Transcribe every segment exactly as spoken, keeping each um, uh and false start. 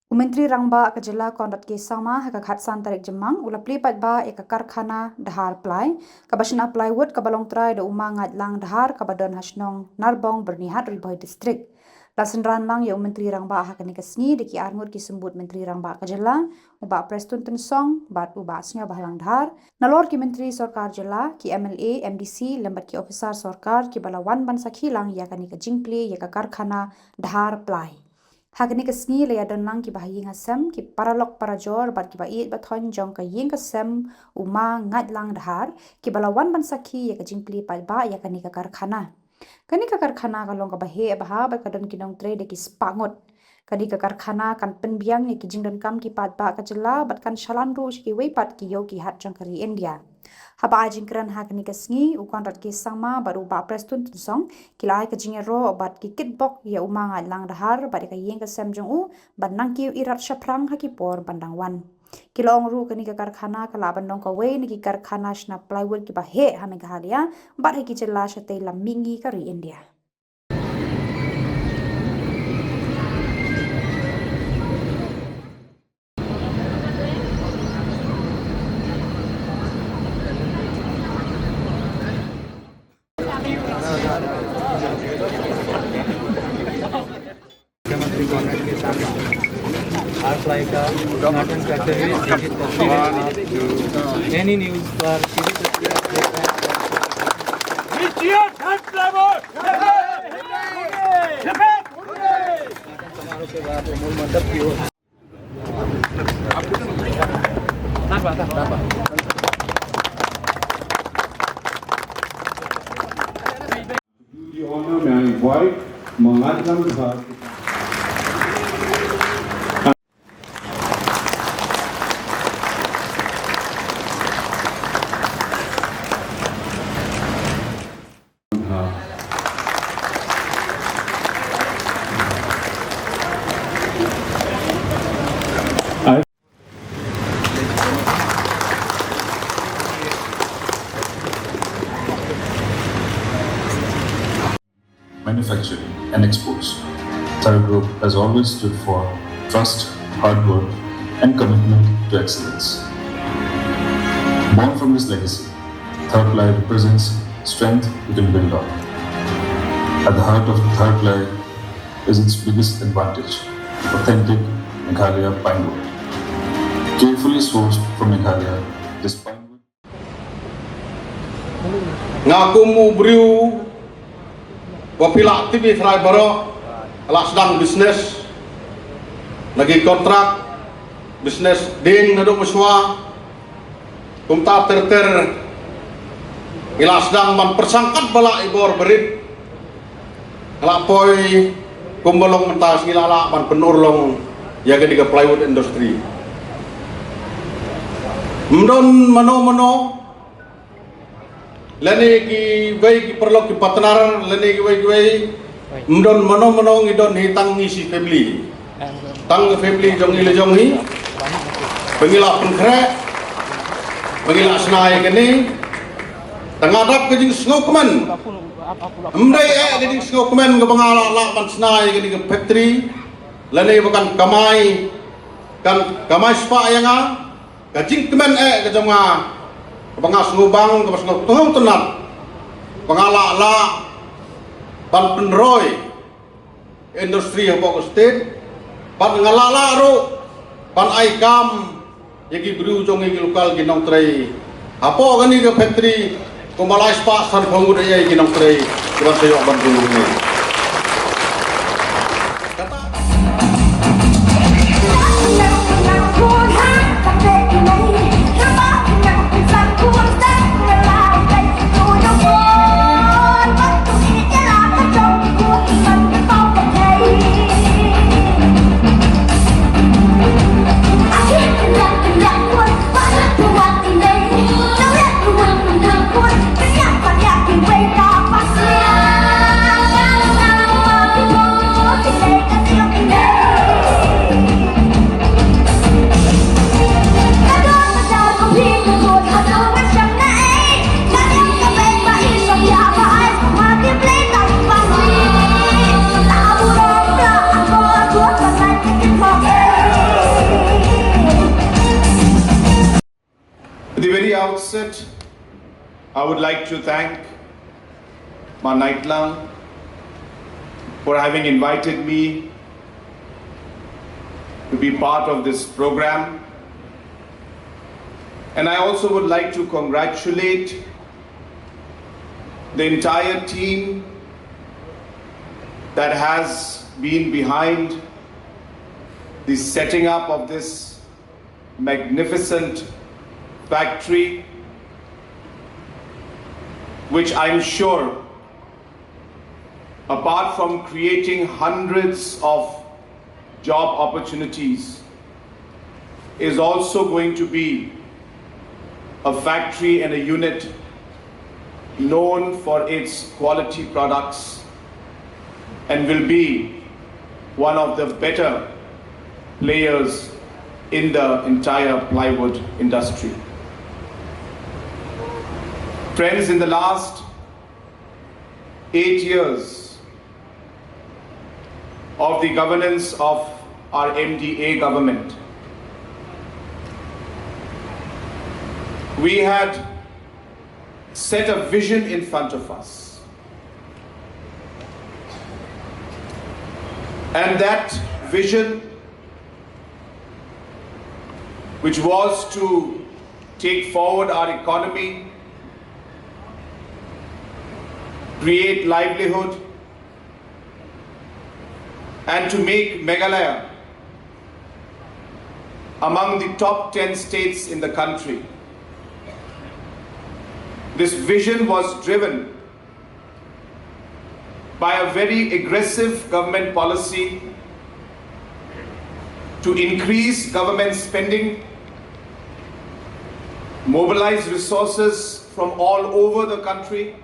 U Myntri Rangbah ka Jylla Conrad K Sangma ha ka khatsan tarik Jymmang u la plie paidbah ïa ka karkhana Dhar Ply, kaba shna plywood kaba long trai da u Ma Ngaitlang Dhar kaba don ha shnong Narbong, Byrnihat, Ri Bhoi District. La synran lang ïa u Myntri Rangbah ha kane ka sngi da ki arngut ki symbud Myntri Rangbah ka Jylla, u Bah Prestone Tynsong bad u Bah Sniawbhalang Dhar, nalor ki Myntri Sorkar Jylla, ki M L A, M D C lem bad ki ophisar sorkar kiba la wan ban sakhi lang ïa kane ka jingplie ïa ka karkhana Dhar Ply. Ha kane ka sngi la ïadon lang kiba ha ïing ha sem, ki paralok parajor bad kiba ïeit bathoiñ jong ka ïing ka sem u Ma Ngaitlang Dhar, kiba la wan ban sakhi ïa ka jingplie paidbah ïa kane ka karkhana. Kane ka karkhana ka long kaba heh bha bad ka don ki nongtrei da ki spah ngut. Kane ka karkhana kan pynbiang ïa ki jingdonkam ki paidbah ka jylla bad kan shalan ruh sha kiwei pat ki ïew ki hat jong ka ri India. Haba ai jingkren ha kane ka sngi, u Conrad K Sangma bad u Bah Prestone Tynsong ki la ai ka jingïaroh bad ki kitbok ïa u Ma Ngaitlang Dhar bad ïa ka ïing ka sem jong u ban nang kiew irat shaphrang ha ki por ban dang wan. Ki la ong ruh kane ka karkhana ka lah ban long kawei na ki karkhana shna plywood kiba heh ha Meghalaya bad ha ki jylla shatei lam mihngi ka ri India. Dhar Ply का उद्घाटन करते हुए सीधी तस्वीरें आप, any news पर सीधी तस्वीरें आप देख रहे हैं। समारोह के बाद मूल मंडप की ओर। To do the honor, may I invite Mangatlang Dhar. Manufacturing and exports. Thar Group has always stood for trust, hard work, and commitment to excellence. Born from this legacy, Thar Ply represents strength you can build on. At the heart of Thar Ply is its biggest advantage, authentic Meghalaya pinewood. Carefully sourced from Meghalaya, this pinewood Nga kum u briew ba phi lah tip ïa trai baroh, la sdang business, na ki contract, business ding naduh mynshuwa, kumta ter ter, ngi la sdang ban pyrshang katba lah i bor barit. Nga la poi kumba long mynta, ngi la lah ban pynurlong ïa kane ka plywood industry. Ym don mano mano, lane kiwei ki paralok ki partner, lane kiwei kiwei, ym don mano mano, ngi don hi tang ngi shi family. Tang ka family jong ngi la jong hi. Ba ngi la pynkhreh, ba ngi la shna ïa kane. Tang nga dap ka jingsngewkmen. Ym dei eh ka jingsngewkmen kaba nga lah lah ban shna ïa kane ka factory, lane ba kan kamai, kan kamai spah ïa nga. Ka jingkmen eh ka jong nga, kaba nga sngewbang, kaba sngewtynnat, ba nga lah lah ban pynroi industry hapoh ka state, bad nga lah lah ruh ban ai kam ïa ki briew jong ngi, ki local, ki nongtrei hapoh kane ka factory, kumba lai spah sanphew ngut ïa ki nongtrei kiban sa ïoh ban rung ne. Kata the outset, I would like to thank Ma Naitlang for having invited me to be part of this program. And I also would like to congratulate the entire team that has been behind the setting up of this magnificent factory, which I'm sure, apart from creating hundreds of job opportunities, is also going to be a factory and a unit known for its quality products and will be one of the better players in the entire plywood industry. Friends, in the last eight years of the governance of our M D A government, we had set a vision in front of us. And that vision, which was to take forward our economy, create livelihood, and to make Meghalaya among the top ten states in the country. This vision was driven by a very aggressive government policy to increase government spending, mobilize resources from all over the country,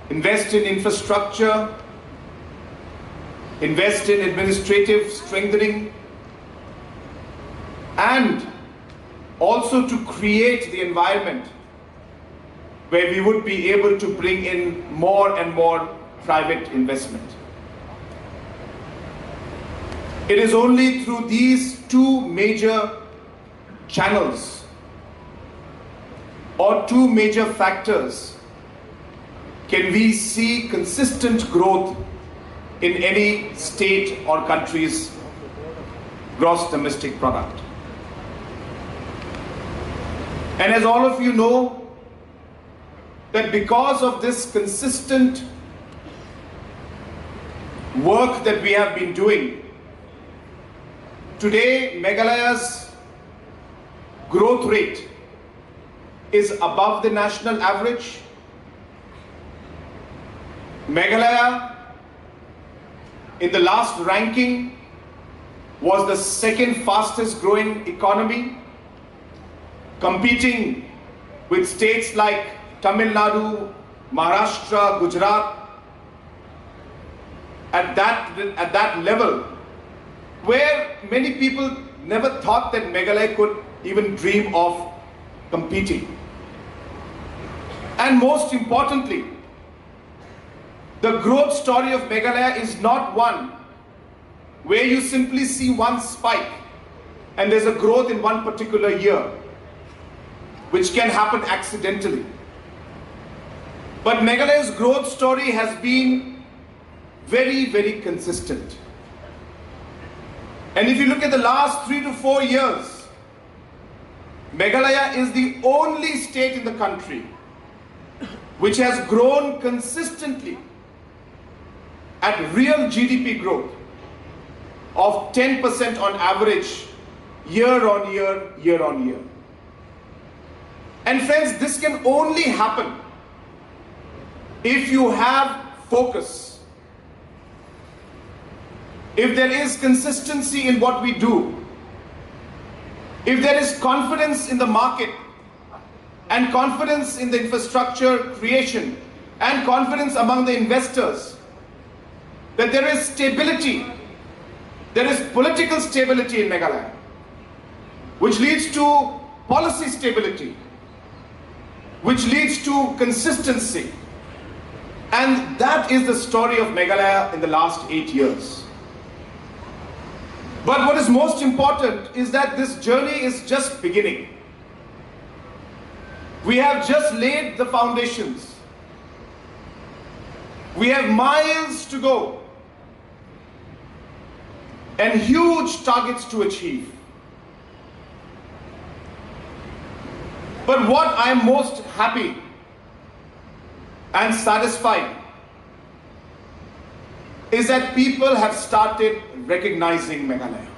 invest in infrastructure, invest in administrative strengthening, and also to create the environment where we would be able to bring in more and more private investment. It is only through these two major channels or two major factors can we see consistent growth in any state or country's gross domestic product. And as all of you know, that because of this consistent work that we have been doing, today Meghalaya's growth rate is above the national average. Meghalaya, in the last ranking, was the second fastest growing economy, competing with states like Tamil Nadu, Maharashtra, Gujarat, at that, at that level, where many people never thought that Meghalaya could even dream of competing. And most importantly, the growth story of Meghalaya is not one where you simply see one spike and there's a growth in one particular year, which can happen accidentally. But Meghalaya's growth story has been very, very consistent. And if you look at the last three to four years, Meghalaya is the only state in the country which has grown consistently at real G D P growth of ten percent on average, year on year, year on year. And friends, this can only happen if you have focus, if there is consistency in what we do, if there is confidence in the market and confidence in the infrastructure creation and confidence among the investors, that there is stability, there is political stability in Meghalaya, which leads to policy stability, which leads to consistency. And that is the story of Meghalaya in the last eight years. But what is most important is that this journey is just beginning. We have just laid the foundations. We have miles to go and huge targets to achieve. But what I'm most happy and satisfied is that people have started recognizing Meghalaya.